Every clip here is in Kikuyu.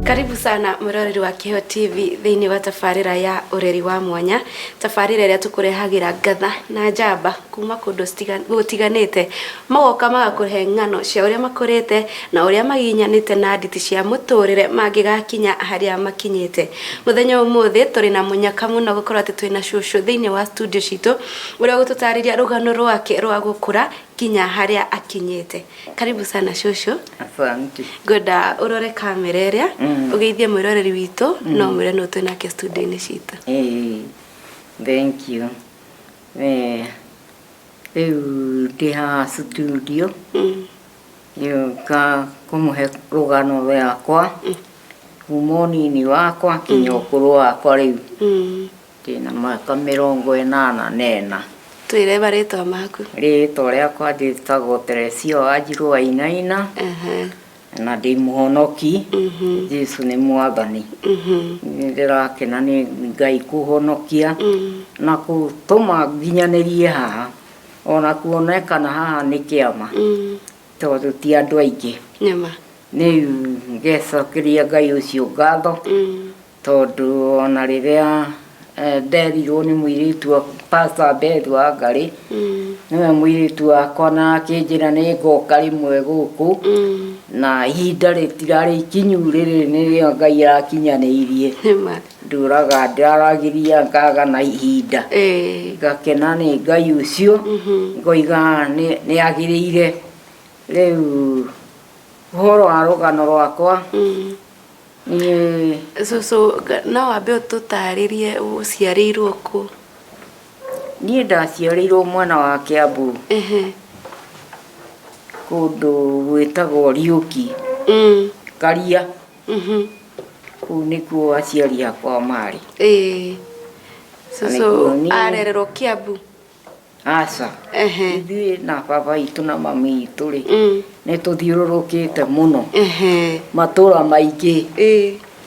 Karibu sana mwĩroreri wa Kĩheo TV thĩinĩ wa tabarĩra ya ũreri wa mwanya, tabarĩra ĩrĩa tũkũrehagĩra ngatha na njamba kuma kũndũ gũtiganĩte, magoka magakũhe ng'ano cia ũrĩa makũrĩte na ũrĩa magiginyanĩte na nditi cia mũtũrĩre mangĩgakinya harĩa makinyĩte. Mũthenya ũmũthĩ tũrĩ na mũnyaka mũno gũkorwo atĩ twĩna cũcũ thĩinĩ wa studio citũ ũrĩa ũgũtũtarĩria rũgano rwake rwa gũkũra nginya harĩa akinyĩte. Karibu sana cũcũ. Asante. Ngwenda ũrore kamera ĩrĩa ũgeithie mwĩroreri witũ na ũmwĩre nũ twĩ nake studio-inĩ citũ. Eh, thank you. Eh, rĩu ndĩ haha studio ngĩũka kũmũhe rũgano rwakwa kuma ũnini wakwa nginya ũkũrũ wakwa rĩu. Ndĩna mĩaka 84. Twĩre marĩtwa maku. Rĩtwa rĩakwa njĩtagwo Teresia Wanjirũ Wainaina na ndĩ mũhonoki. Jesu nĩ mwathani. Nĩ ndĩrakena nĩ Ngai kũhonokia na gũtũma nginyanĩrie haha ona kuonekana haha nĩ kĩama tondũ ti andũ aingĩ. Nĩma. Rĩu ngecokeria Ngai ũcio ngatho tondũ ona rĩrĩa nderirwo nĩ mũirĩtu wa Pastor Beth wa Ngarĩ, nĩwe mũirĩtu wakwa na akĩnjĩra nĩ ngoka rĩmwe gũkũ na ihinda rĩtirarĩ ikinyu, rĩrĩ nĩrĩo Ngai arakinyanĩirie. Nĩma. Ndũraga ndĩraragĩria ngaga na ihinda. Ngakena nĩ Ngai ũcio, ngoiga nĩ agĩrĩire. Rĩu ũhoro wa rũgano rwakwa niĩ Cũcũ, no wambe ũtũtarĩrie ũciarĩirwo kũ? Niĩ ndaciarĩirwo mwena wa Kiambu kũndũ gwĩtagwo Riũki, Karia. Kũu nĩkuo aciari akwa marĩ. Cũcũ arererwo Kiambu? Aca. Ithuĩ na baba witũ na mami witũ rĩ, nĩ tũthiũrũrũkĩte mũno matũra maingĩ.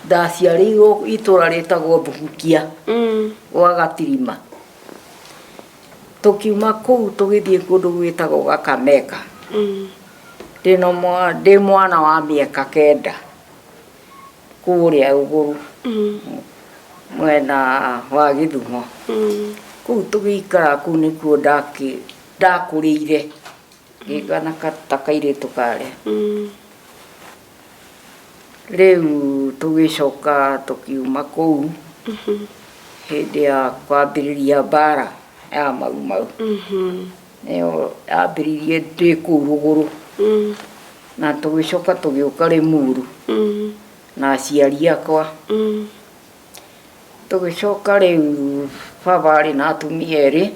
Ndaciarĩirwo itũra rĩtagwo Thubukia gwa Gatirima. Tũkiuma kũu tũgĩthiĩ kũndũ gwĩtagwo Kakamega. Ndĩ mwana wa mĩaka 9 kũrĩa rũgũrũ mwena wa Gĩthumo. Kũu tũgĩikara kũu nĩkuo ndakũrĩire ngĩgana ta kairĩtu karĩa. Rĩu tũgĩcoka tũkiuma kũu hĩndĩ ya kwambĩrĩria mbara ya Mau Mau. Nĩyo yambĩrĩirie ndĩ kũu rũgũrũ na tũgĩcoka tũgĩũka Rĩmuru na aciari akwa. Tũgĩcoka rĩu baba arĩ na atumia erĩ,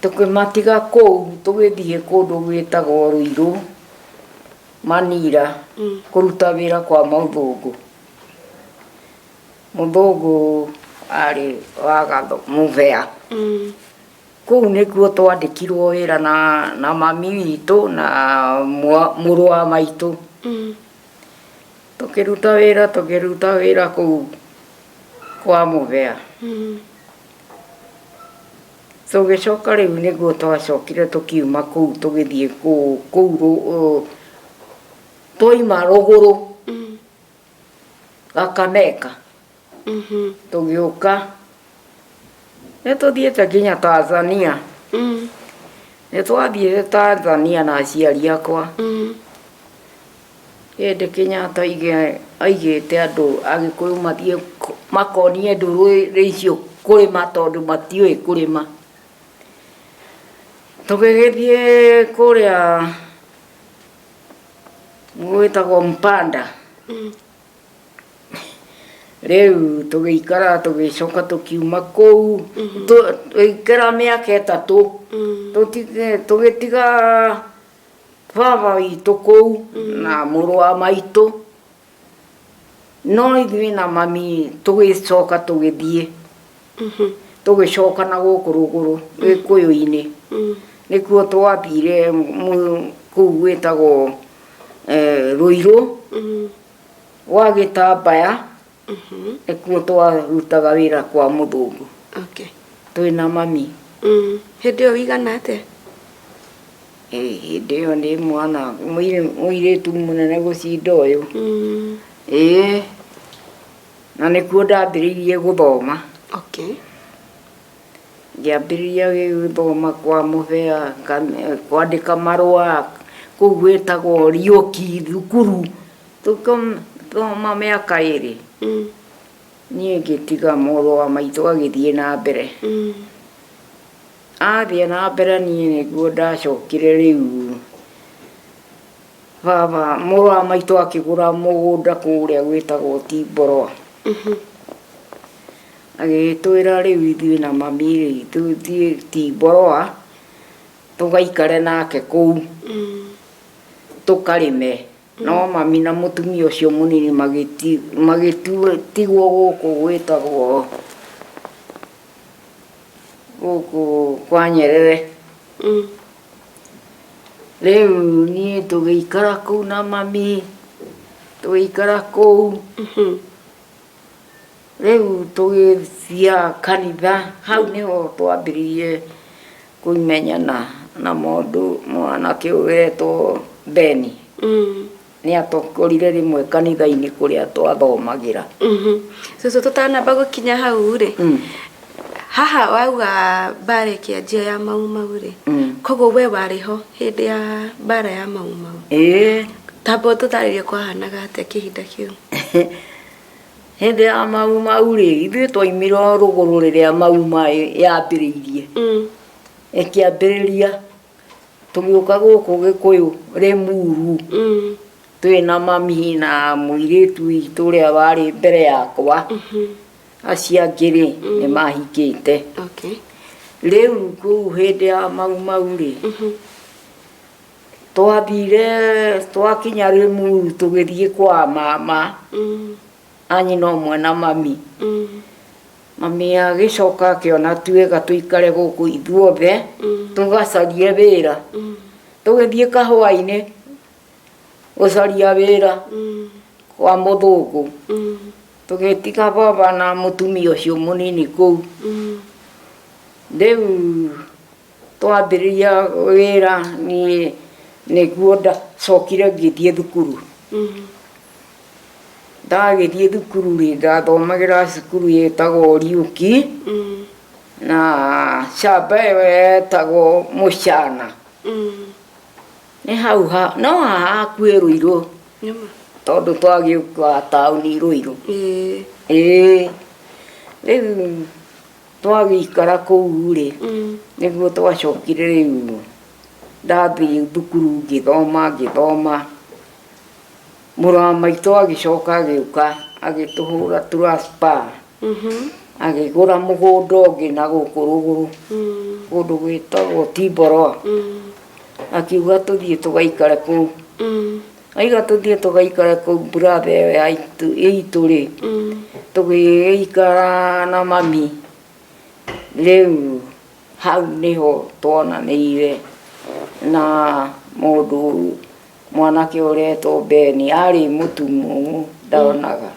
tũkĩmatiga kũu tũgĩthiĩ kũndũ gwĩtagwo Rũirũ, Manira, kũruta wĩra kwa mũthũngũ. Mũthũngũ arĩ wa Mũbea. Kũu nĩkuo twandĩkirwo wĩra na mami witũ na mũrũ wa maitũ. Tũkĩruta wĩra, tũkĩruta wĩra kũu kwa Mũbea. Tũgĩcoka rĩu nĩguo twacokire tũkiuma kũu tũgĩthiĩ kũu twauma rũgũrũ Kakamega. Tũgĩũka nĩ tũthiĩte nginya Tanzania. Nĩ twathiĩte Tanzania na aciari akwa. Hĩndĩ Kenyatta aigĩte andũ Agĩkũyũ mathiĩ makonie ndũrĩrĩ icio kũrĩma tondũ matiũĩ kũrĩma. Tũgĩgĩthiĩ kũrĩa gwĩtagwo Mpanda. Rĩu tũgĩikara tũgĩcoka tũkiuma kũu, tũgĩikara mĩaka 3, tũgĩtiga baba witũ kũu na mũrũ wa maitũ, no ithuĩ na mami tũgĩcoka tũgĩthiĩ, tũgĩcoka na gũkũ rũgũrũ Gĩkũyũ-inĩ, nĩkuo twathire kũu gwĩtagwo Rũirũ gwa Gĩtambaya, nĩkuo twarutaga wĩra kwa mũthũngũ twĩna mami. Hĩndĩ ĩyo ũigana atĩa? Hĩndĩ ĩyo ndĩ mwana mũirĩtu mũnene gũcinda ũyũ. Ĩĩ. Na nĩkuo ndambĩrĩirie gũthoma. Okay. Ngĩambĩrĩria gũthoma kwa mũbea, kwandĩka marũa kũu gwĩtagwo Riũki thukuru. Tũgĩthoma mĩaka 2. Niĩ ngĩtiga, mũrũ wa maitũ agĩthiĩ na mbere. Athiĩ na mbere niĩ nĩguo ndacokire rĩu. Baba, mũrũ wa maitũ akĩgũra mũgũnda kũrĩa gwĩtagwo Timboroa. Agĩgĩtwĩra rĩu ithuĩ na mami rĩ, tũthiĩ Timboroa, tũgaikare nake kũu, tũkarĩme. No mami na mũtumia ũcio mũnini magĩtigwo gũkũ gwĩtagwo gũkũ kwa Nyerere. Rĩu niĩ tũgĩikara kũu na mami, tũgĩikara kũu. Rĩu tũgĩthiaga kanitha, hau nĩho twambĩrĩirie kũmenyana na mũndũ mwanake ũyũ wetwo Beni. Nĩ atũkorire rĩmwe kanitha-inĩ kũrĩa twathomagĩra. Cũcũ, tũtanamba gũkinya hau rĩ, haha wauga mbara ĩkĩanjia ya Mau Mau rĩ, koguo we warĩ ho hĩndĩ ya mbara ya Mau Mau? Ĩĩ. Tamba ũtũtarĩrie kwahanaga atĩa kĩhinda kĩu. Hĩndĩ ya Mau Mau rĩ, ithuĩ twaimire o rũgũrũ rĩrĩa Mau Mau yambĩrĩirie. Ĩkĩambĩrĩria tũgĩũka gũkũ Gĩkũyũ Rĩmuru. Twĩna mami na mũirĩtu witũ ũrĩa warĩ mbere yakwa. Acio angĩ rĩ, nĩ mahikĩte. Rĩu kũu hĩndĩ ya Mau Mau rĩ, twathire twakinya Rĩmuru tũgĩthiĩ kwa mama, a nyina ũmwe na mami. Mami agĩcoka akĩona ti wega tũikare gũkũ ithuothe, tũgacarie wĩra. Tũgĩthiĩ kahũa-inĩ gũcaria wĩra kwa mũthũngũ. Tũgĩtiga baba na mũtumia ũcio mũnini kũu. Rĩu twambĩrĩria wĩra niĩ nĩguo ndacokire ngĩthiĩ thukuru. Ndagĩthiĩ thukuru rĩ, ndathomagĩra cukuru ĩtagwo Riũki, na camba ĩyo yetagwo Mũcana. Nĩ hau no haha hakuhĩ Rũirũ, tondũ twagĩũka taũni Rũirũ. Ĩĩ. Rĩu twagĩikara kũu rĩ, nĩguo twacokire rĩu ndathiĩ thukuru ngĩthoma ngĩthoma. Mũrũ wa maitũ agĩcoka agĩũka agĩtũhũra transfer. Agĩgũra mũgũnda ũngĩ na gũkũ rũgũrũ, kũndũ gwĩtagwo Timboroa. Akiuga tũthiĩ tũgaikare kũu. Aiga tũthiĩ tũgaikare kũu, brother ĩyo itũ rĩ, tũgĩgĩikara na mami. Rĩu hau nĩho twonanĩire na mũndũ mwanake ũretwo Beni, arĩ mũtumumu ndonaga.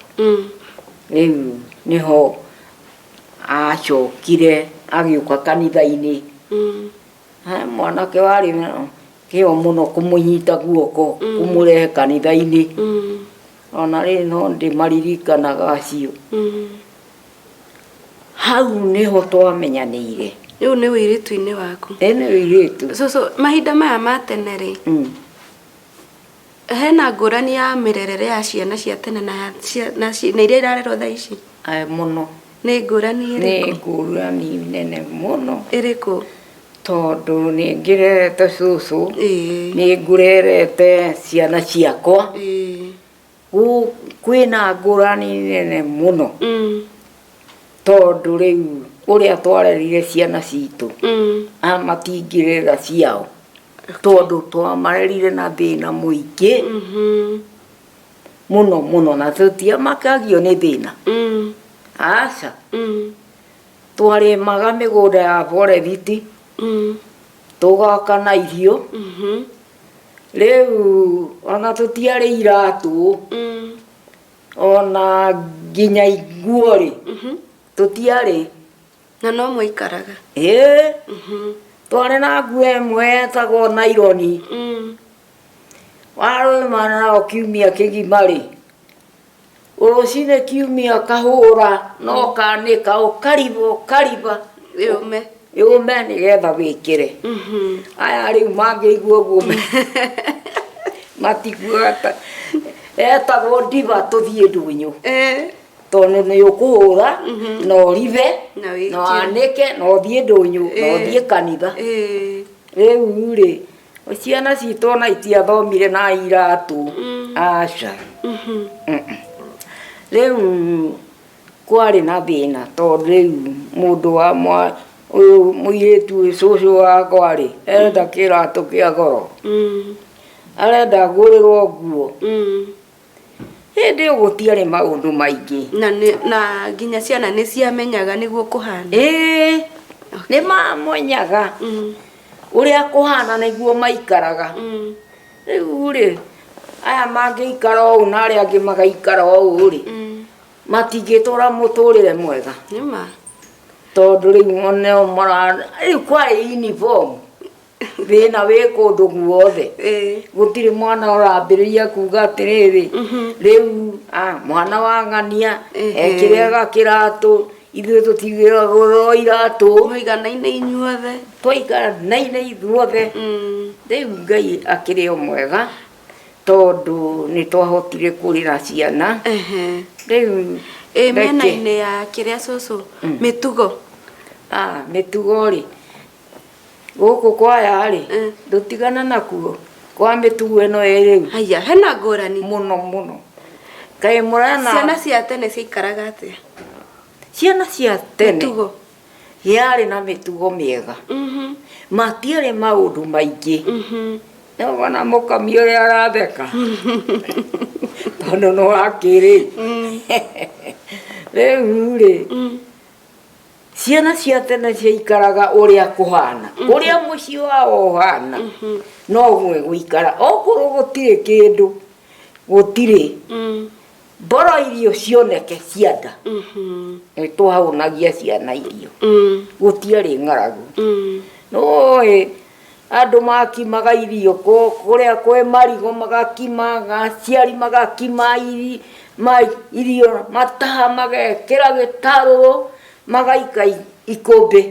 Rĩu nĩho acokire agĩũka kanitha-inĩ. Mwanake warĩ kĩo mũno kũmũnyita guoko, kũmũrehe kanitha-inĩ. Ona rĩrĩ no ndĩmaririkanaga acio. Hau nĩho twamenyanĩire. Rĩu nĩ ũirĩtu-inĩ waku? Ĩĩ, nĩ ũirĩtu. Cũcũ, mahinda maya ma tene rĩ, hena ngũrani ya mĩrerere ya ciana cia tene na na iria irarerwo thaa ici? Mũno. Nĩ ngũrani Nĩ ĩrĩkũ? Ngũrani nene mũno. Ĩrĩkũ? Tondũ nĩ ngĩrerete cũcũ, nĩ ngũrerete ciana ciakwa. Kwĩna ngũrani nene mũno. Tondũ rĩu ũrĩa twarerire ciana citũ, matingĩrera ciao. Tondũ twamarerire na thĩna mũingĩ mũno mũno, na tũtiamakagio nĩ thĩna. Aca. Twarĩmaga mĩgũnda ya borethiti, tũgoka na irio. Rĩu ona tũtiarĩ iratũ, ona nginya nguo rĩ, tũtiarĩ. Na no mwaikaraga? Ĩĩ. Twarĩ na nguo ĩmwe yetagwo naironi. Warũma nayo kiumia kĩgima rĩ, Rũcinĩ kiumia ũkahũra na ũkanĩka ũkariba ũkariba Yũme. Yũme nĩgetha wĩkĩre. Aya rĩu mangĩigua ũguo matiguaga ta etagwo ndiba tũthiĩ ndũnyũ. Tondũ nĩ ũkũhũra na ũribe Na wĩkĩre. Na wanĩke na ũthiĩ ndũnyũ na ũthiĩ kanitha. Rĩu rĩ ciana citũ ona itiathomire na iratũ, aca. Rĩu kwarĩ na thĩna tondũ rĩu mũndũ wa ũyũ mũirĩtu ũyũ cũcũ wakwa rĩ arenda kĩratũ kĩa goro, arenda ngũrĩrwo nguo. Hĩndĩ ĩyo gũtiarĩ maũndũ maingĩ. Na nĩ, na nginya ciana nĩ ciamenyaga nĩguo kũhana? Ĩĩ, nĩ mamenyaga ũrĩa kũhana nĩguo maikaraga. Rĩu rĩ, aya mangĩikara ũũ na arĩa angĩ magaikara ũũ rĩ, matingĩtũra mũtũrĩre mwega. Nĩ ma. Tondũ rĩu nĩo mara, rĩu kwarĩ uniform. Thĩna wĩ kũndũ guothe. Gũtirĩ mwana ũrambĩrĩria kuga atĩrĩrĩ, rĩu mwana wa ng'ania ekĩraga kĩratũ, ithuĩ tũtigĩragũrĩrwo iratũ. Mũiganaine inyuothe. Twaiganaine ithuothe. Rĩu Ngai akĩrĩ o mwega tondũ nĩ twahotire kũrera ciana. Rĩu Ĩ mĩena-inĩ ya kĩrĩa cũcũ, mĩtugo? Mĩtugo rĩ, Gũkũ kwaya rĩ, ndũtigana nakuo kwa mĩtugo ĩno ĩ rĩu. Haiya, hena ngũrani. Mũno mũno. Kaĩ mũrana. Ciana cia tene ciaikaraga atĩa? Ciana cia tene. Mĩtugo. Yarĩ na mĩtugo mĩega. Matiarĩ maũndũ maingĩ. Nĩwona mũkami ũrĩa aratheka? Tondũ nĩ wakĩrĩ. Rĩu rĩ, Ciana cia tene ciaikaraga ũrĩa kũhana, ũrĩa mũciĩ wao ũhana, noguo ĩgũikara. Okorwo gũtirĩ kĩndũ, gũtirĩ. Bora irio cioneke cia nda. Nĩ twahũnagia ciana irio. Gũtiarĩ ng'aragu. Nĩũĩ andũ makimaga irio kũrĩa kwĩ marigũ magakima, aciari magakima irio mataha magekĩra gĩtarũrũ magaika ikũmbĩ.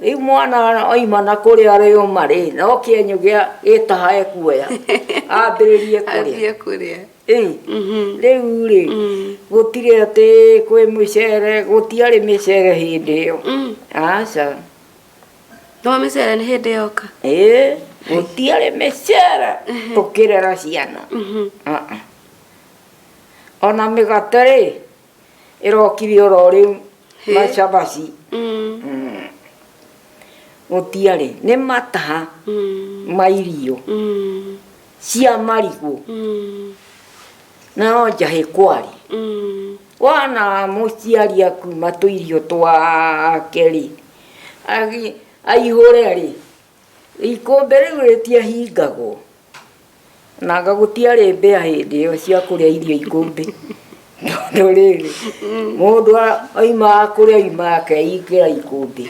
Rĩu mwana oima na kũrĩa arĩũma rĩ, no kĩenyũ gĩa gĩtaha ekuoya ambĩrĩrie kũrĩa. Ambie kũrĩa. Rĩu rĩ, gũtirĩ atĩ kwĩ mĩcere, gũtiarĩ mĩcere hĩndĩ ĩyo. Aca. No mĩcere nĩ hĩndĩ yoka. Ĩĩ, gũtiarĩ mĩcere tũkĩrera ciana. Ah-ah. Ona mĩgate rĩ, ĩrokire oro rĩu macabaci. Gũtiarĩ, nĩ mataha ma irio cia marigũ na no njahĩ kwarĩ. Wona mũciari akuma tũirio twake rĩ, aihũre rĩ, ikũmbĩ rĩu rĩtiahingagwo, na anga gũtiarĩ mbĩa hĩndĩ ĩyo cia kũrĩa irio ikũmbĩ, tondũ rĩrĩ, mũndũ oimaga kũrĩa oima akeingĩra ikũmbĩ,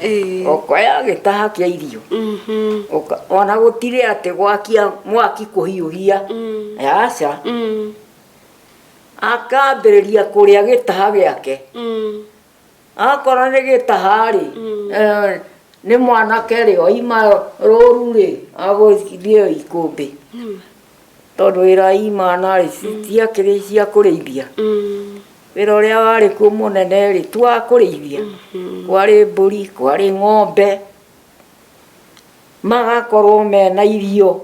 ũkoya gĩtaha kĩa irio, ona gũtirĩ atĩ gwakia mwaki kũhiũhia, aca. Akambĩrĩria kũrĩa gĩtaha gĩake. Akorwo nĩ gĩtaha-rĩ, nĩ mwanake-rĩ, oima rũru-rĩ, agũthiĩ ikũmbĩ. Tondũ wĩra imana-rĩ, citiakĩrĩ cia kũrĩithia. Wĩra ũrĩa warĩ kuo mũnene-rĩ, ti wa kũrĩithia. Kwarĩ mbũri, kwarĩ ng'ombe, magakorwo mena irio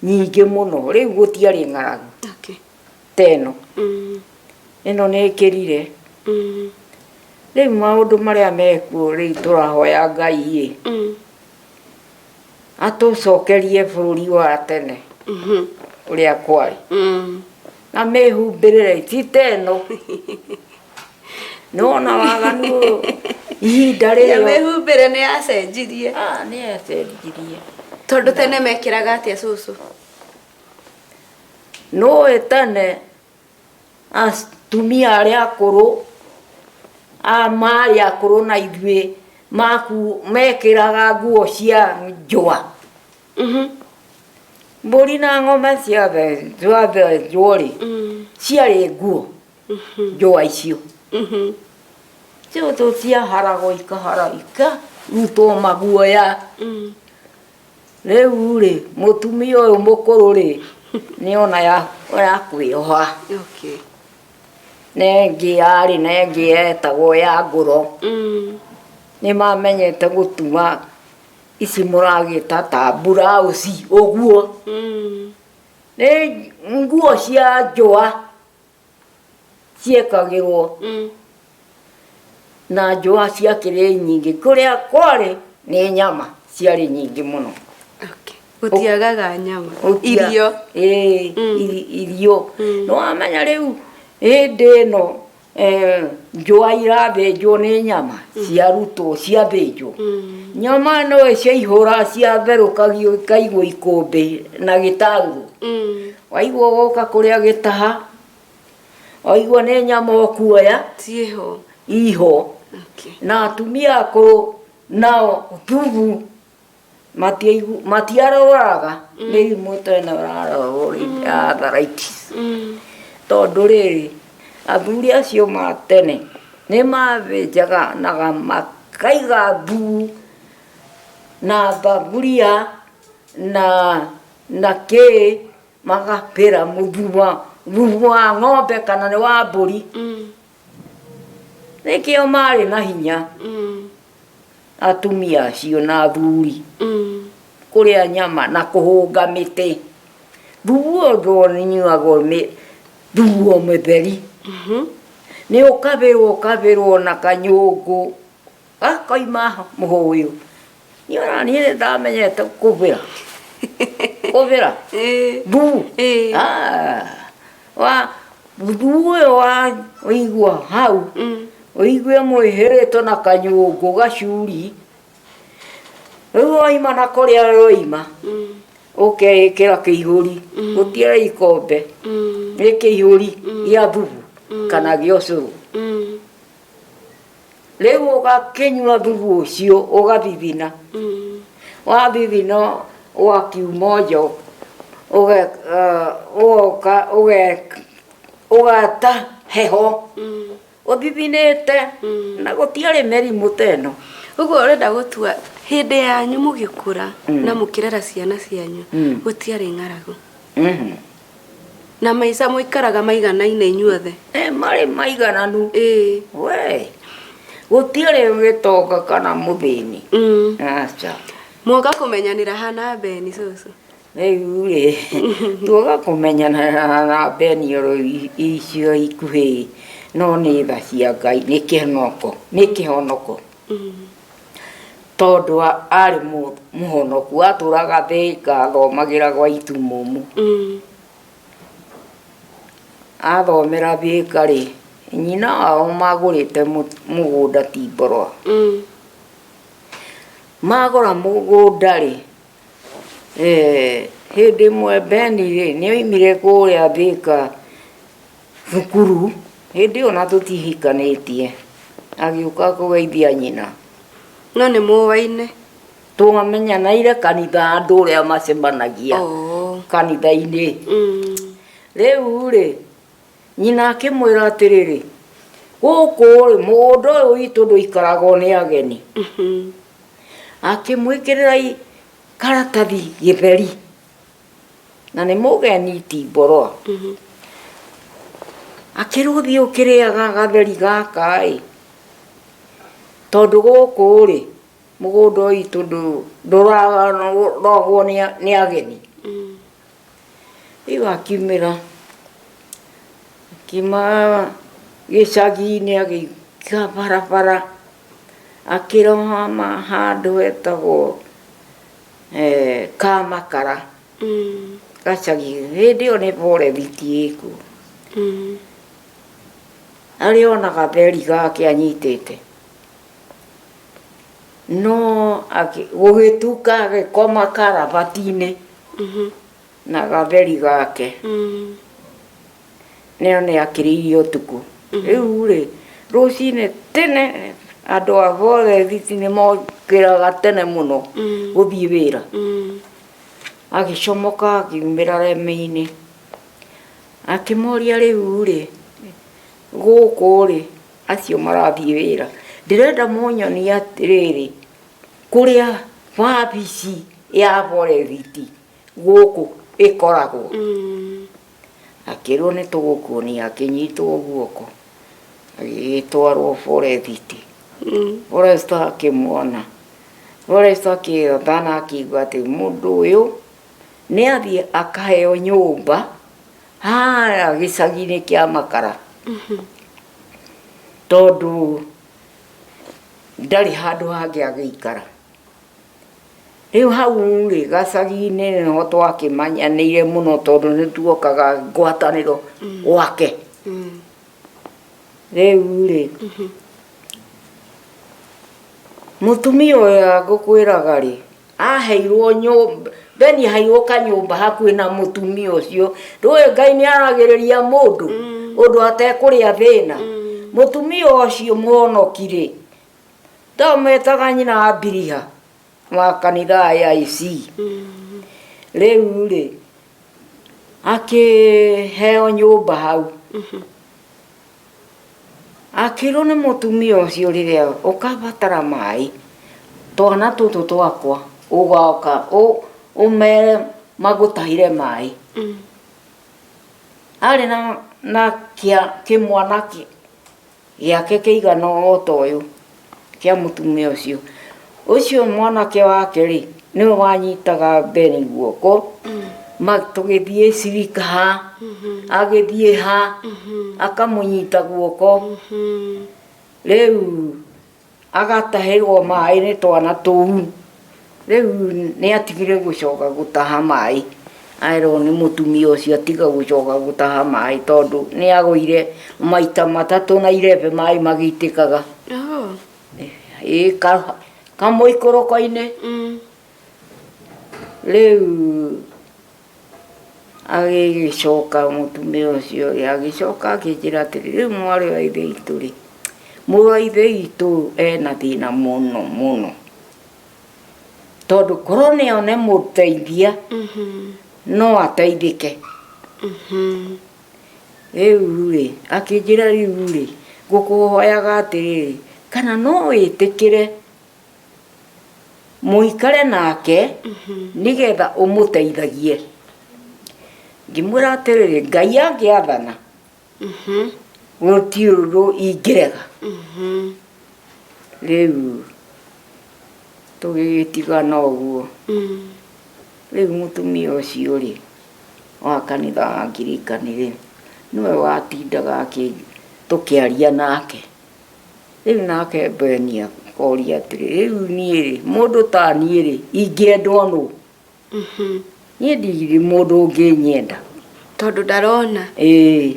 nyingĩ mũno. Rĩu gũtiarĩ ng'aragu ta ĩno. Ĩno nĩ ĩkĩrire. Rĩu maũndũ marĩa mekuo rĩu tũrahoya Ngai ĩ, atũcokerie bũrũri wa tene ũrĩa kwarĩ. Na mĩhumbĩrĩre ti ta ĩno. Nĩwona waganu ũyũ ihinda rĩrĩ. Mĩhumbĩre nĩ yacenjirie. Ah, nĩ yacenjirie. Tondũ tene mekĩraga atĩa cũcũ? Nĩũĩ tene atumia arĩa akũrũ, marĩ akũrũ na ithuĩ, mekĩraga nguo cia njũa. Mbũri na ng'ombe ciathĩnjwo-rĩ, ciarĩ nguo. Njũa icio cio ciaharagwo ikahara ikarutwo maguoya. Rĩu rĩ, mũtumia ũyũ mũkũrũ rĩ, nĩona ya ya kwĩyoha. Na ĩngĩ yarĩ na ĩngĩ yetagwo ya ngũro. Nĩ mamenyete gũtuma ici mũragĩta ta mburauci ũguo. Nĩ nguo cia njũa ciekagĩrwo. Na njũa ciakĩrĩ nyingĩ, kũrĩa kwarĩ nĩ nyama ciarĩ nyingĩ mũno. Gũtiagaga nyama. Irio. Ĩĩ, irio. Nĩ wamenya rĩu hĩndĩ ĩno njũa irathĩnjwo nĩ nyama ciarutwo ciathĩnjwo. Nyama no ciaihũra ciatherũkagio ikaigwo ikũmbĩ na gĩtarũrũ. Waigua woka kũrĩa gĩtaha, waigua nĩ nyama ũkuoya. Ciĩho. Iho. Na atumia akũrũ nao thubu matiarwaraga mĩrimũ ta ĩno ĩrarwarwo rĩu ya arthritis. Tondũ rĩrĩ, athuri acio ma tene nĩ mathĩnjaga na makaiga thubu na thaburia na kĩ magapĩra mũthu wa thubu wa ng'ombe kana nĩ wa mbũri. Nĩkĩo marĩ na hinya atumia acio na athuri kũrĩa nyama na kũhũnga mĩtĩ. Thubu ũyũ ndũnyuagwo thubu o mũtheri. Nĩ ũkabĩrwo ũkabĩrwo na kanyũngũ gakoima mũhũyũ. Niĩ ona niĩ nĩ ndamenyete kũbĩra. Kũbĩra thubu. Wa thubu ũyũ wa ũigua hau ũigue mwĩhĩrĩtwo na kanyũngũ gacuri. Rĩu waima na kũrĩa ũroima ũkeĩkĩra kĩihũri, gũtiarĩ ikombe, nĩ kĩihũri gĩa thubu kana gĩa ũcũrũ. Rĩu ũgakĩnyua thubu ũcio ũgathithina. Wathithina ũgakiuma nja ũgoka ũgeta heho ũthithinĩte na gũtiarĩ mĩrimũ ta ĩno. Ũguo ũrenda gũtua hĩndĩ yanyu mũgĩkũra na mũkĩrera ciana cianyu gũtiarĩ ng'aragu. Na maica mũikaraga maiganaine inyuothe. Marĩ maigananu. We gũtiarĩ gĩtonga kana mũthĩni. Aca. Mwoka kũmenyanĩra hana Beni cũcũ? Rĩu rĩ, tuoka kũmenyana na Beni oro icio ikuhĩ, no nĩ tha cia Ngai, nĩ kĩhonoko, nĩ kĩhonoko. Tondũ arĩ mũhonoku, atũraga Thĩka, athomagĩra gwa Itumumu. Athomera Thĩka rĩ, nyina wao magũrĩte mũgũnda Timborwa. Magũra mũgũnda rĩ, hĩndĩ ĩmwe Beni rĩ, nĩ oimire kũrĩa Thĩka thukuru, hĩndĩ ĩyo na tũtihikanĩtie, agĩũka kũgeithia nyina. No nĩ mũwaine? Twamenyanaire kanitha andũ ũrĩa macemanagia kanitha-inĩ. Rĩu rĩ, nyina akĩmwĩra atĩrĩrĩ, gũkũ rĩ, mũgũnda ũyũ witũ ndũikaragwo nĩ ageni. Akĩmwĩkĩrĩra karatathi gĩtheri, na nĩ mũgeni Timborwa. Akĩrwo thiĩ ũkĩrĩaga gatheri gaka ĩ, tondũ gũkũ rĩ, mũgũnda ũyũ witũ ndũrarogwo nĩ ageni. Rĩu akiumĩra, akiuma gĩcagi-inĩ agĩũka barabara, akĩrũgama handũ hetagwo Kamakara, gacagi, hĩndĩ ĩyo nĩ forest ĩkuo. Arĩ o na gatheri gake anyitĩte. No gũgĩtuka agĩkoma karabati-inĩ na gatheri gake. Nĩo nĩ akĩrĩirie ũtukũ. Rĩu rĩ, rũcinĩ tene andũ a forest nĩ mokĩraga tene mũno gũthiĩ wĩra. Agĩcomoka akiumĩra remi-inĩ. Akĩmoria rĩu rĩ, Gũkũ rĩ, acio marathiĩ wĩra, ndĩrenda mũnyonie atĩrĩrĩ, kũrĩa wabici ya borethiti gũkũ ĩkoragwo. Akĩrwo nĩ tũgũkuonia, akĩnyitwo guoko agĩgĩtwarwo borethiti. Forester akĩmuona, forester akĩathana akiuga atĩ mũndũ ũyũ nĩ athiĩ akaheo nyũmba harĩa gĩcagi-inĩ kĩa Makara, tondũ ndarĩ handũ hangĩ angĩikara. Rĩu hau rĩ, gacagi-inĩ nĩho twakĩmanyanĩire mũno, tondũ nĩ tuokaga ngwatanĩro gwake. Rĩu rĩ, mũtumia ũyũ ngũkwĩraga rĩ, aheirwo nyũmba, Beni aheirwo kanyũmba hakuhĩ na mũtumia ũcio. Ndũĩ Ngai nĩ aragĩrĩria mũndũ ũndũ atekũrĩa thĩna. Mũtumia ũcio mũhonoki rĩ, ndamwĩtaga nyina wa Biriha wa kanitha wa AIC. Rĩu rĩ, akĩheo nyũmba hau. Akĩrwo nĩ mũtumia ũcio, rĩrĩa ũkabatara maĩ, twana tũtũ twakwa ũgoka ũmere magũtahĩre maĩ. Arĩ na kĩmwana gĩake kĩigana o ta ũyũ kĩa mũtumia ũcio. Ũcio mwanake wake rĩ, nĩwe wanyitaga Beni guoko, tũgĩthiĩ cirika ha, agĩthiĩ ha, akamũnyita guoko. Rĩu agatahĩrwo maĩ nĩ twana tũu. Rĩu nĩ atigire gũcoka gũtaha maĩ, erwo nĩ mũtumia ũcio atiga gũcoka gũtaha maĩ, tondũ nĩ agũire maita matatũ na irebe maĩ magĩitĩkaga. Ĩ kamũikũrũko-inĩ. Rĩu agĩgĩcoka mũtumia ũcio rĩ, agĩcoka akĩnjĩra atĩrĩ, rĩu mwarĩ wa ithe witũ rĩ, mũrũ wa ithe witũ ena thĩna mũno mũno, tondũ korwo nĩ one mũteithia no ateithĩke. Rĩu rĩ, akĩnjĩra, rĩu rĩ, ngũkũhoyaga atĩrĩrĩ, kana no wĩtĩkĩre mũikare nake nĩgetha ũmũteithagie. Ngĩmwĩra atĩrĩrĩ, Ngai angĩathana, gũtirĩ ũndũ ingĩrega. Rĩu tũgĩgĩtigana ũguo. Rĩu mũtumia ũcio rĩ, wa kanitha wa Anglican rĩ, nĩwe watindaga tũkĩaria nake. Rĩu nake Beni akoria atĩrĩ, rĩu niĩ rĩ, mũndũ ta niĩ rĩ, ingĩendwo nũ? Niĩ ndirĩ mũndũ ũngĩnyenda. Tondũ ndarona. Ĩĩ.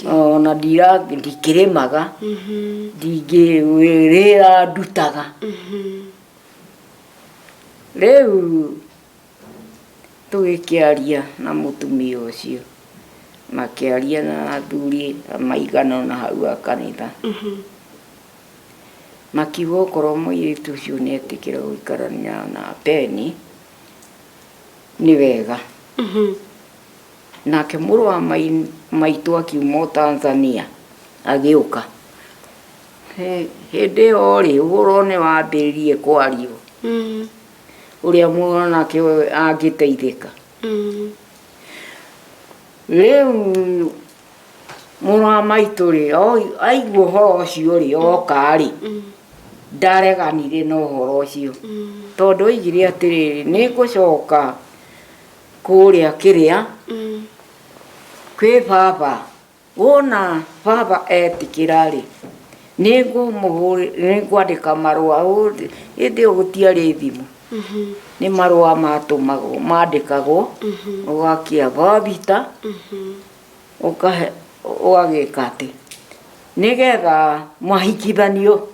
Ona ndikĩrĩmaga, ndingĩ wĩra ndutaga. Rĩu tũgĩkĩaria na mũtumia ũcio, makĩaria na athuri maigana ũna hau a kanitha, makiuga okorwo mũirĩtu ũcio nĩ etĩkĩra gũikarania na Beni nĩ wega. Nake mũrũ wa maitũ akiuma o Tanzania agĩũka. Hĩndĩ ĩyo rĩ, ũhoro nĩ wambĩrĩirie kwario ũrĩa mwanake ũyũ angĩteithĩka. Rĩu mũrũ wa maitũ rĩ, aigua ũhoro ũcio rĩ, oka rĩ, ndareganire na ũhoro ũcio, tondũ oigire atĩrĩrĩ, nĩ ngũcoka kũrĩa kĩrĩa kwĩ baba, wona baba etĩkĩra rĩ, nĩngwandĩka marũa. Hĩndĩ ĩyo gũtiarĩ thimũ, nĩ marũa matũmagwo, mandĩkagwo, ũgakia bothita, ũkahe, ũgagĩka atĩ nĩgetha mahikithanio.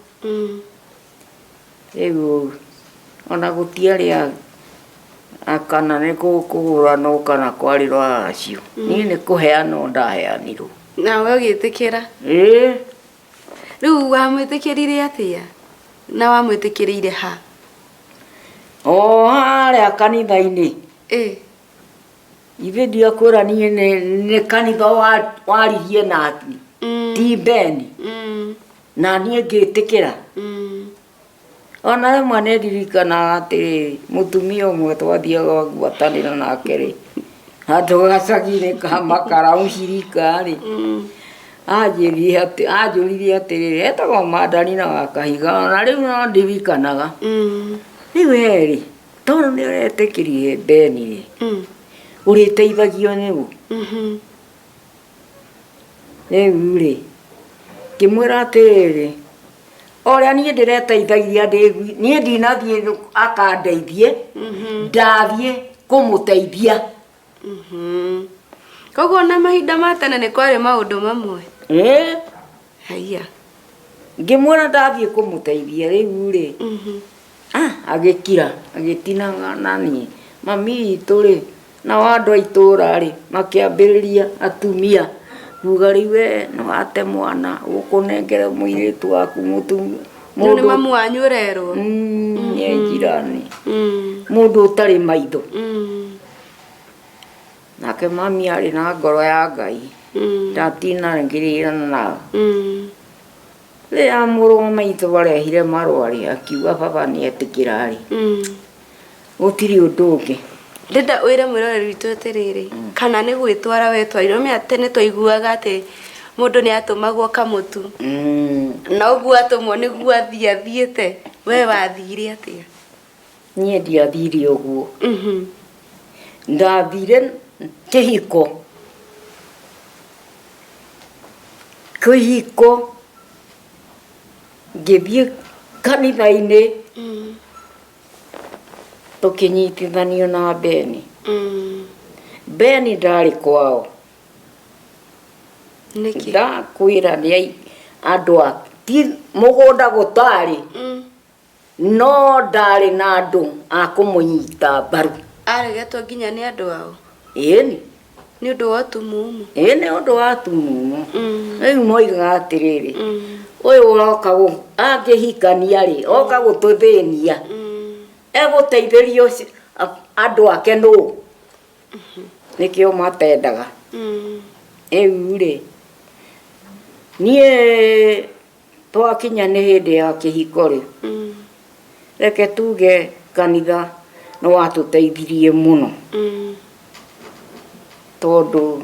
Rĩu ona gũtiarĩ kana nĩ kũgũranwo kana kwarĩ rũracio, niĩ nĩ kũheanwo ndaheanirwo. Nawe ũgĩtĩkĩra? Ĩĩ. Rĩu wamwĩtĩkĩrire atĩa, na wamwĩtĩkĩrĩire ha? O harĩa kanitha-inĩ. Ithuĩ ndiakwĩra, niĩ nĩ kanitha waririe nani. Ti Beni. Na niĩ ngĩtĩkĩra. Ona rĩmwe nĩ ndirikanaga atĩrĩrĩ, mũtumia ũmwe twathiaga ngwatanĩro nake rĩ, handũ gacagi-inĩ ka makara mũcirika rĩ, anjĩrire atĩ anjũririe atĩrĩrĩ, etagwo Mandarina wa Kahiga, ona rĩu no ndirikanaga. Rĩu we rĩ, tondũ nĩ ũretĩkĩrire Beni rĩ, ũrĩteithagio nĩ ũ? Rĩu rĩ, ngĩmwĩra atĩrĩrĩ, o ũrĩa niĩ ndĩreteithagia ndĩ niĩ ndinathiĩ akandeithie, ndathiĩ kũmũteithia. Koguo ona mahinda ma tene nĩ kwarĩ maũndũ mamwe. Ĩĩ. Haiya. Ngĩmwĩra ndathiĩ kũmũteithia rĩu rĩ, ah, agĩkira, agĩtinaga na niĩ. Mami witũ rĩ, nao andũ a itũũra rĩ, makĩambĩrĩria atumia kuga rĩu we nĩ wate mwana, ũkũnengere mũirĩtu waku mũtumia. Rĩu nĩ mamu wanyu ũrerwo. Nĩ njirani. Mũndũ ũtarĩ maitho. Nake mami arĩ na ngoro ya Ngai. Ndatinangĩrĩra nao. Rĩrĩa mũrũ wa maitũ arehire marũa rĩ, akiuga baba nĩ etĩkĩra rĩ, gũtirĩ ũndũ ũngĩ. Ndĩrenda wĩre mwĩroreri witũ atĩrĩrĩ, kana nĩ gwĩtwara wetwarire, ũmenye tene twaiguaga atĩ mũndũ nĩ atũmagwo kamũtu, na ũguo atũmwo nĩguo athiĩ athiĩte, we wathire atĩa? Niĩ ndiathire ũguo. Ndathire kĩhiko. Kĩhiko ngĩthiĩ kanitha-inĩ tũkĩnyitithanio na Beni. Beni ndarĩ kwao. Nĩkĩ? Ndakwĩra nĩ andũ a ti mũgũnda gũtarĩ. No ndarĩ na andũ a kũmũnyita mbaru. Aregetwo nginya nĩ andũ ao? Ĩni. Nĩ ũndũ wa ũtumumu? Ĩĩ nĩ ũndũ wa ũtumumu. Rĩu moigaga atĩrĩrĩ, ũyũ ũroka angĩhikania rĩ, oka gũtũthĩnia, egũteithĩrio andũ ake nũ? Nĩkĩo matendaga. Rĩu rĩ, niĩ Twakinya nĩ hĩndĩ ya kĩhiko-rĩ, reke tuge kanitha nĩ watũteithirie mũno tondũ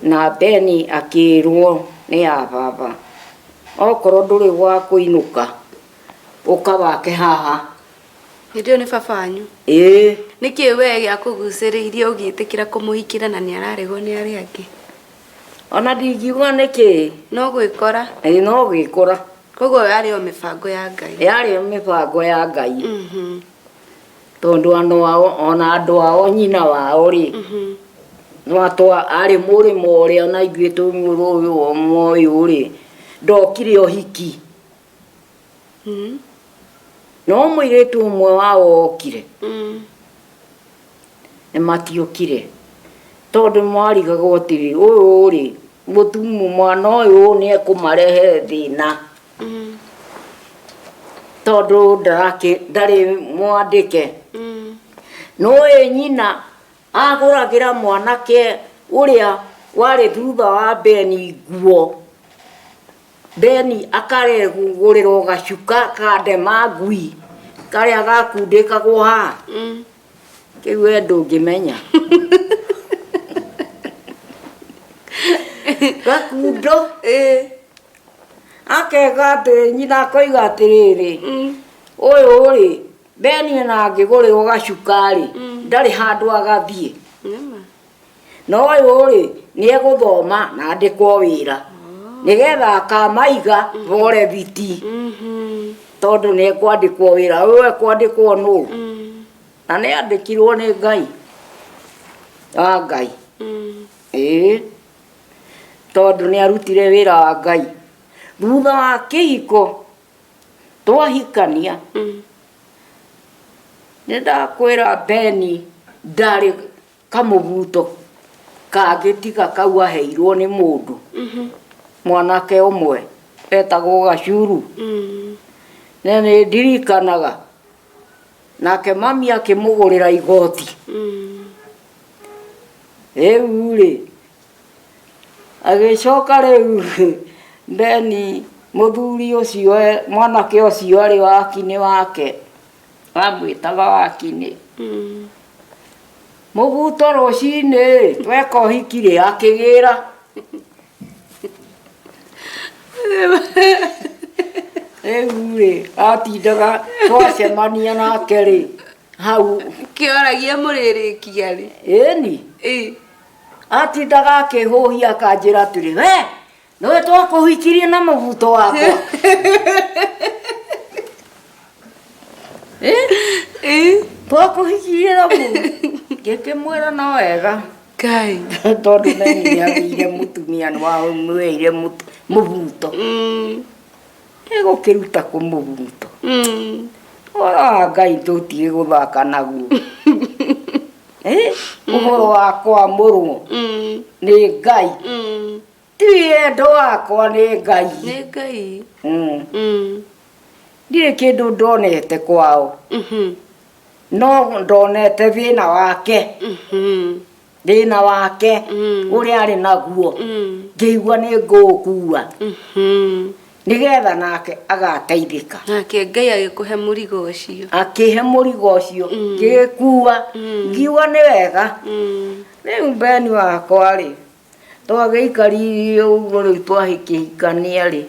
na Beni akĩrwo nĩ a baba, okorwo ndũrĩ gwa kũinũka, ũka wake haha. Hĩndĩ ĩyo nĩ baba wanyu? Ĩĩ. Nĩkĩ we gĩakũgucĩrĩirie ũgĩtĩkĩra kũmũhikĩra na nĩ araregwo nĩ arĩa angĩ? Ona ndingiuga nĩkĩ. No gwĩkora. Ĩĩ no gwĩkora. Koguo yarĩ o mĩbango ya Ngai. Yarĩ o mĩbango ya Ngai. Tondũ andũ ao, ona andũ ao nyina wao rĩ, nwatwa arĩ mũrĩmo ũrĩa ona ithuĩ twĩ mũrĩmo ũyũ rĩ, ndokire ũhiki. No mũirĩtu ũmwe wao okire. Nĩ matiokire tondũ marigagwo atĩrĩ, ũyũ rĩ, mũtumu mwana ũyũ nĩ ekũmarehere thĩna tondũ ndarĩ mwandĩke. Nĩũĩ nyina agũragĩra mwanake ũrĩa warĩ thutha wa Beni nguo, Beni akaregũrĩrwo gacuka ka ndema ngui karĩa gakundĩkagwo haha. Kĩu we ndũngĩmenya. Gakundo. Akega atĩ nyina akoiga atĩrĩrĩ, ũyũ rĩ, Beni ona angĩgũrĩrwo gacuka rĩ, ndarĩ handũ agathiĩ. No ũyũ rĩ, nĩ egũthoma na andĩkwo wĩra nĩgetha akamaiga borethiti tondũ nĩ ekwandĩkwo wĩra. Ũyũ ekwandĩkwo nũ? Na nĩ andĩkirwo nĩ Ngai wa Ngai. Ĩĩ, tondũ nĩ arutire wĩra wa Ngai. Thutha wa kĩhiko twahikania, nĩ ndakwĩra Beni ndarĩ Kamũbuto kangĩ tiga kau aheirwo nĩ mũndũ, mwanake ũmwe etagwo Gacuru. Na nĩ ndirikanaga nake mami akĩmũgũrĩra igoti. Rĩu rĩ, agĩcoka rĩu Beni mũthuri ũcio mwanake ũcio arĩ wakinĩ wake wamwĩtaga wakinĩ. Mũbuto rũcinĩ tweka ũhiki rĩ akĩgĩra. Rĩu rĩ atindaga twacemania nake rĩ hau Kĩoragia mũrĩrĩkia rĩ. Ĩni. Atindaga akĩhũhia akanjĩra atĩrĩ, we nĩwe twakũhikirie na mũbuto wakwa. Twakũhikirie na mũbuto. Ngĩkĩmwĩra no wega. Ngai. Tondũ Beni nĩagĩire mũtumia nĩwamwĩire mũbuto. Ĩgũkĩruta kũ mũbuto? Ũhoro wa Ngai tũtige gũthaka naguo. Ũhoro wa kwamũrwo nĩ Ngai. Ti wendo wakwa nĩ Ngai. Nĩ Ngai. Ndirĩ kĩndũ ndonete kwao. No ndonete thĩna wake. Thĩna wake ũrĩa arĩ naguo. Ngĩigua nĩ ngũũkua. Nĩgetha nake agateithĩka. Nake Ngai agĩkũhe mũrigo ũcio. Akĩhe mũrigo ũcio. Ngĩgĩkua. Ngiuga nĩ wega. Rĩu Beni wakwa rĩ, twagĩikaririe ũguo rĩu twakĩhikania rĩ,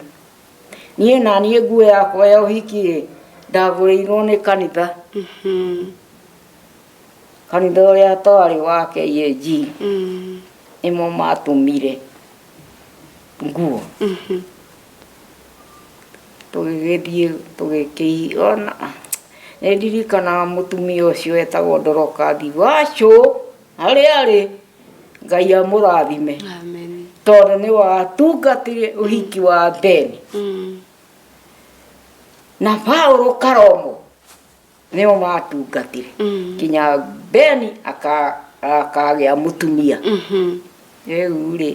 niĩ na niĩ nguo yakwa ya ũhiki rĩ, ndagũrĩirwo nĩ kanitha. Kanitha ũrĩa twarĩ wa KAG. Nĩmo matũmire nguo. Tũgĩgĩthiĩ tũgĩkĩona nĩ ndirikanaga mũtumia ũcio etagwo Ndorokathi Wacũ harĩa arĩ Ngai amũrathime. Amen. Tondũ nĩ watungatire ũhiki wa Beni. Na Paulo Karomo nĩo matungatire. Kinya Beni akagĩa mũtumia. Rĩu rĩ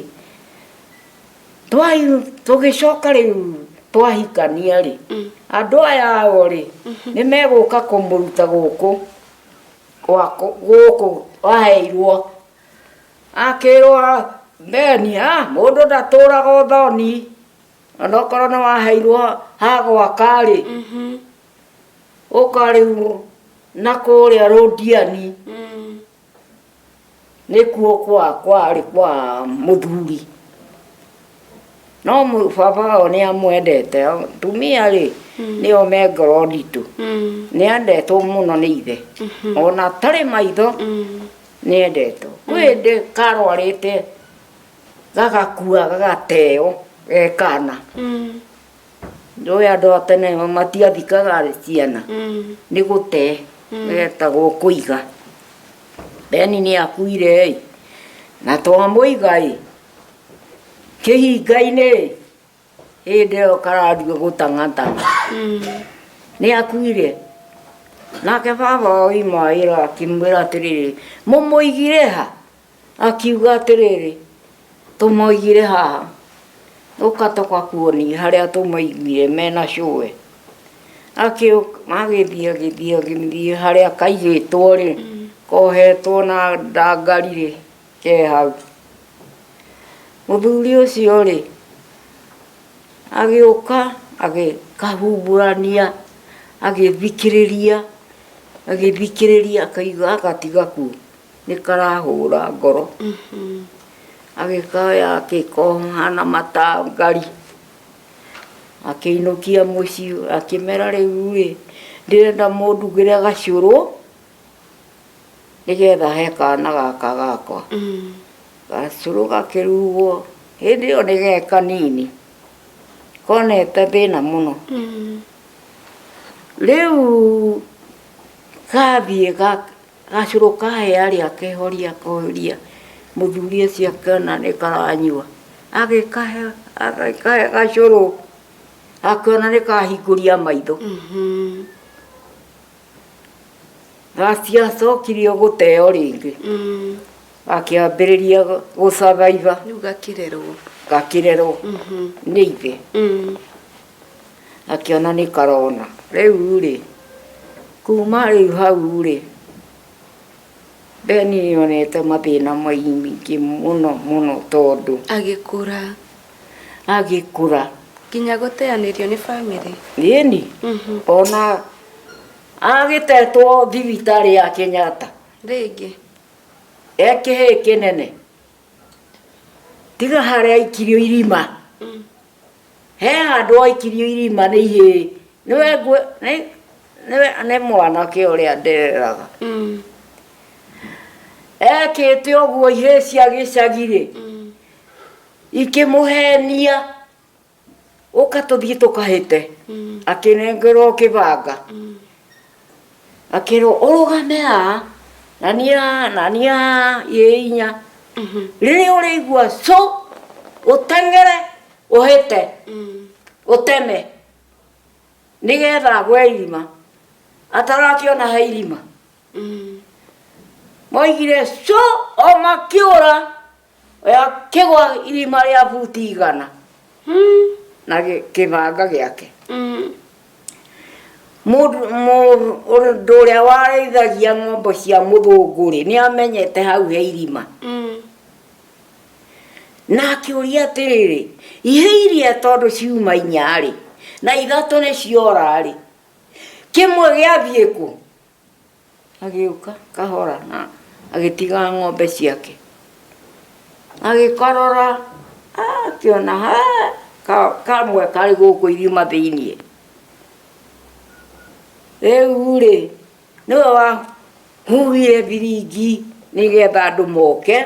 tũgĩcoka rĩu twahikania rĩ, andũ aya ao rĩ nĩ megũka kũmũruta gũkũ gũkũ waheirwo. Akĩrwo Beni, mũndũ ndatũraga ũthoni, onokorwo nĩ waheirwo ha gwaka rĩ, ũka rĩu na kũrĩa Rũndiani. Nĩkuo kwarĩ kwa mũthuri. No baba wao nĩ amwendete. Atumia rĩ nĩo me ngoro nditũ. Nĩ endetwo mũno nĩ ithe. Ona atarĩ maitho nĩ endetwo. Kwĩ hĩndĩ karwarĩte gagakua gagateo ge kana. Nĩũĩ andũ a tene matiathikaga ciana. Nĩ gũte getagwo kũiga. Beni nĩ akuire ĩ, na twamũiga ĩ, kĩhinga-inĩ ĩ, hĩndĩ ĩyo kararua gũtang'atang'a. Nĩ akuire. Nake baba oima wĩra akĩmwĩra atĩrĩrĩ, mũmũigire ha? Akiuga atĩrĩrĩ, tũmũigire haha. Ũka tũgakuonie harĩa tũmũigire mena cũwe. Agĩthiĩ agĩthiĩ agĩthiĩ harĩa kaigĩtwo rĩ, kohetwo na ndangari rĩ, ke hau. Mũthuri ũcio rĩ, agĩũka agĩkahumbũrania, agĩthikĩrĩria, agĩthikĩrĩria akaigua agatiga kuo nĩ karahũra ngoro. Agĩkoya agĩkoha na matangari, akĩinũkia mũciĩ akĩmera rĩu rĩ, ndĩrenda mũndugĩre gacũrũ nĩgetha he kana gaka gakwa. Gacũrũ gakĩrugwo, hĩndĩ ĩyo nĩ ge kanini, konete thĩna mũno. Rĩu gathiĩ gacũrũ kahĩa rĩ, akehoria akoria mũthuri ũcio akĩona nĩ karanyua, agĩkahe agĩkahe gacũrũ, akĩona nĩ kahingũria maitho. Gatiacokirio gũteo rĩngĩ. Gakĩambĩrĩria gũcabaiba. Rĩu gakĩrerwo. Gakĩrerwo nĩ ithe. Akĩona nĩ karona. Rĩu rĩ, kuma rĩu hau rĩ, Beni nĩonete mathĩna maingĩ mũno mũno tondũ agĩkũra. Agĩkũra. Nginya gũteanĩrio nĩ bamĩrĩ. Ĩni. Ona agĩtetwo thibitarĩ ya Kenyatta. Rĩngĩ. E kĩhĩĩ kĩnene. Tiga harĩa aikirio irima. He handũ aikirio irima nĩ ihĩĩ. Nĩwe nĩwe nĩ mwanake ũrĩa ndereraga. Ekĩte ũguo ihĩĩ cia gĩcagi-rĩ, ikĩmũhenia ũka tũthiĩ tũkahĩte. Akĩnengerwo kĩbanga. Akĩrwo ũrũgame haha na niĩ haha na niĩ haha ihĩĩ inya. Rĩrĩa ũrĩigua cũ ũteng'ere ũhĩte ũteme nĩgetha agwe irima atarakĩona he irima. Moigire cũ o makĩũra akĩgwa irima rĩa buti 100 na kĩbanga gĩake. Mũndũ ũrĩa warĩithagia ng'ombe cia mũthũngũ rĩ, nĩ amenyete hau he irima. Na akĩũria atĩrĩrĩ, ihĩĩ iria tondũ ciuma inya rĩ, na ithatũ nĩ ciora rĩ, kĩmwe gĩathiĩ kũ? Agĩũka kahora na agĩtiga ng'ombe ciake. Agĩkarora, akĩona kamwe karĩ gũkũ irima thĩiniĩ. Rĩu rĩ, nĩwe wahuhire biringi nĩgetha andũ moke,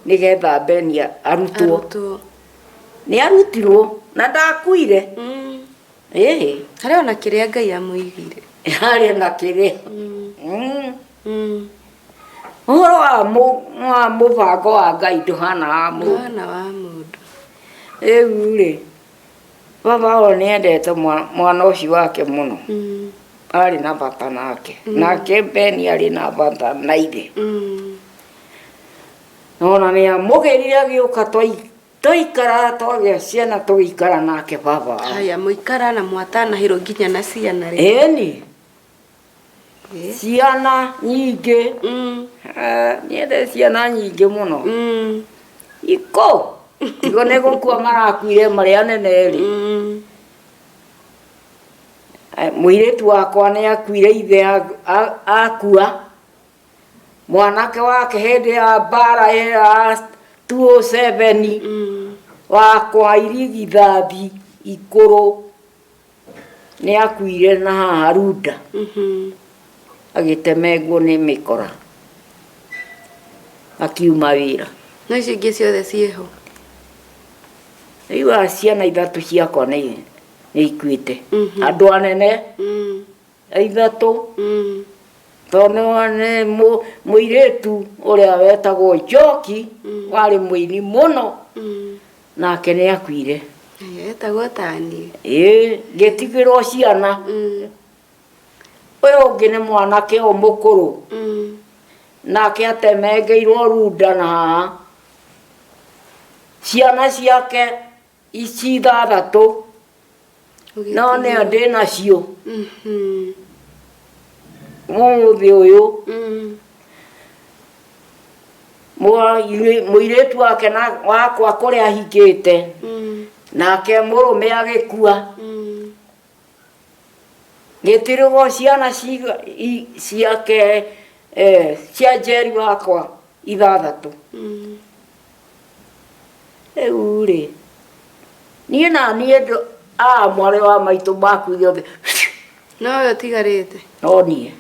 nĩgetha Beni arutwo. Nĩ arutirwo na ndakuire. Ĩĩ. Harĩ ona kĩrĩa Ngai amũigĩire. Harĩ na kĩrĩa. Ũhoro wa mũbango wa Ngai ndũhana wa mũndũ. Ndũhana wa mũndũ. Rĩu rĩ, baba wao nĩ endete mwana ũcio wake mũno. Arĩ na bata nake. Nake Beni arĩ na bata na ithe. Ona nĩ amũgĩrire agĩũka twaikara twagĩa ciana tũgĩikara nake baba wao. Haya, mũikara na mwatanahĩrwo nginya na ciana rĩ. Ĩni. Ciana nyingĩ. Niende ciana nyingĩ mũno. Iko. Tigo nĩ gũkua marakuire marĩ anene rĩ. Mũirĩtu wakwa nĩ akuire ithe akua. Mwanake wake hĩndĩ ya mbara ya 2007 wakwa irigithathi ikũrũ nĩ akuire na haha Runda. Agĩtemengwo nĩ mĩkora. Akiuma wĩra. No icio ingĩ ciothe ciĩho. Rĩu ciana ithatũ ciakwa nĩ ikuĩte. Andũ anene ithatũ. Tondũ nĩ mũirĩtu ũrĩa wetagwo Njoki warĩ mũini mũno. Nake nĩ akuire. Etagwo tani. Ĩĩ, ngĩtigĩrwo ciana. Ũyũ ũngĩ nĩ mwanake o mũkũrũ. Nake atemengeirwo Runda na haha. Ciana ciake ici ithathatũ. No nĩ ndĩ nacio. Mũthĩ ũyũ. Mũirĩtu wake na wakwa kũrĩa ahikĩte. Nake mũrũme agĩkua. Gĩtirĩgwo ciana ciake cia Njeri wakwa ithathatũ. Rĩu rĩ, niĩ na niĩ mwarĩ wa maitũ makuire othe. No we ũtigarĩte? No niĩ.